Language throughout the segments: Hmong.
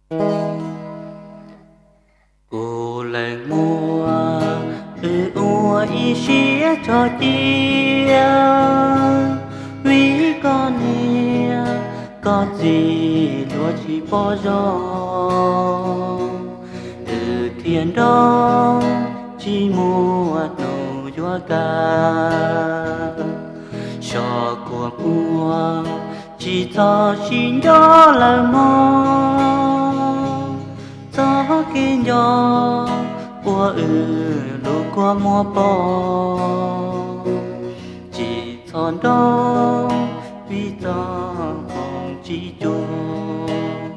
Kuv leej muam, wb ua ib siab tso cia, vim koj niam koj txiv luag tsis pom zoo, wb thiaj nrauj tsis muaj hnub yuav kaj. Xyov kua muag tsis txhob sib nco lawm mog, txoj kev nco ua wb lub kua muag pom, tsis txhob nrauj vim txoj hmoo tsis cuag.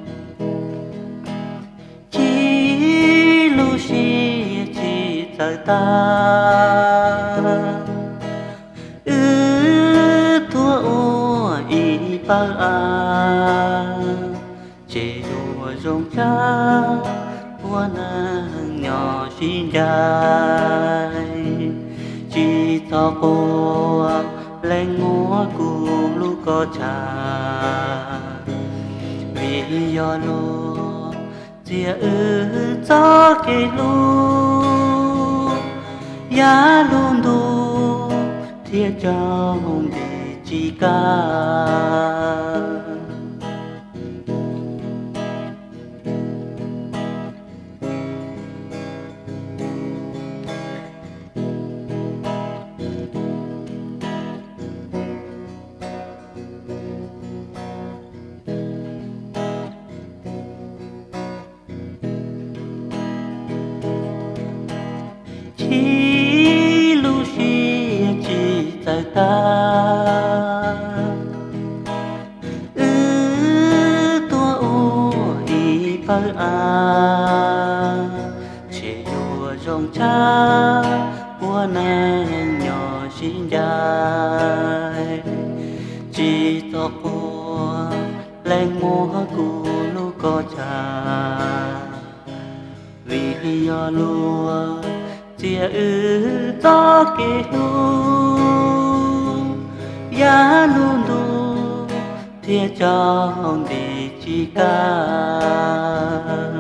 Txij lub sij hawm txij txawm tas, wb tuaj ua ib pawg av, ces yuav zoo tshaj ua neej nyob sib ncaim. Tsis txhob quaj, leej muam, kuv hlub koj tshaj, vim yog luag txiav wb txoj kev hlub, yav lub ntuj thiaj tsaus nti tsis kaj. Txij lub sij hawm txij txawm tas, wb tuaj ua ib pawg av, ces yuav zoo tshaj ua neej nyob sib ncaim. Tsis txhob quaj, leej muam, kuv hlub koj tshaj, vim yog luag txiav wb txoj kev hlub, yav lub ntuj thiaj tsaus nti tsis kaj.